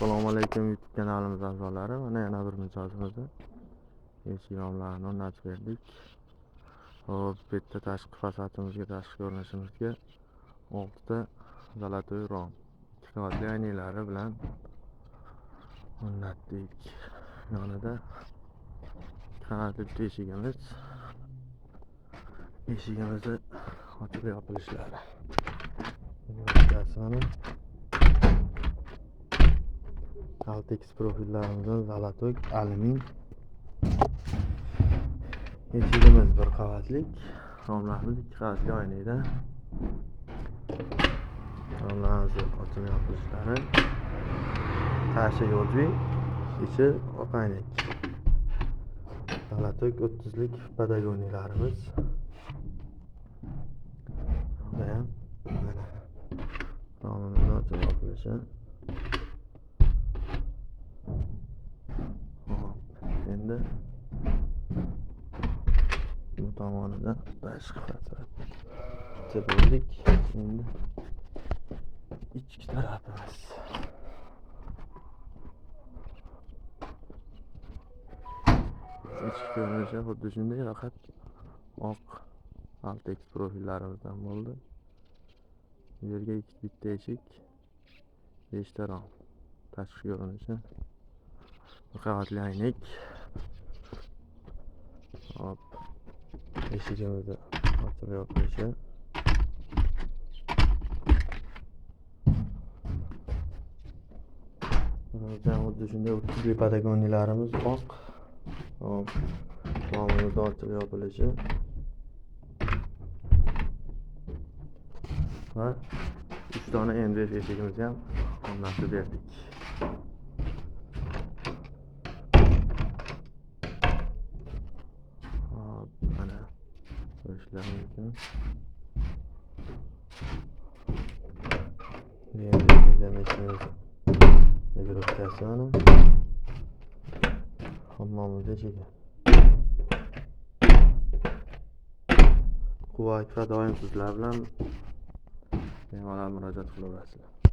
Assalomu alaykum YouTube kanalimiz a'zolari. Mana yana bir mijozimizni eshik romlarini o'rnatib berdik. Xo'p, bu yerda tashqi fasadimizga, tashqi ko'rinishimizga 6 ta zолотой rom, 2 qavatli oynaklari bilan o'rnatdik. Yonida 2 qavatli bitta eshigimiz. Eshigimizni ochib yopilishlari. Mana Altex profillarimizdan zолотой alyumin eshigimiz bir qavatlik, romlarimiz 2 qavatli oynakda. Romlarimizni ochib yopilishlari. Tashi yo'lbi, ichi oq aynak. Zолотой 30lik podogonilarimiz. Bunda ham mana romimizni ochib yopilishi. Hop, endi bu tomonida tashqi fasad bo'ldik. Endi ichki tarafimiz. Ichki ko'rinishi xuddi shunday, faqat oq Altex profillarimizdan bo'ldi. Bu yerga bitta eshik, 5 ta rom. Tashqi ko'rinishi. Bir qavatli aynak. Hop, eshigimizni ochib yopilishi. Mana xuddi shunday 30lik podogonilarimiz oq. Hop, romimizni ochib yopilishi. Va 3 dona MDF eshigimizni ham o'rnatib berdik. Hop, mana ko'rishlar mumkin. MDF mana. Hammomimiz eshigi. Quva doim sizlar bilan bemalol murojaat qilaverasizlar.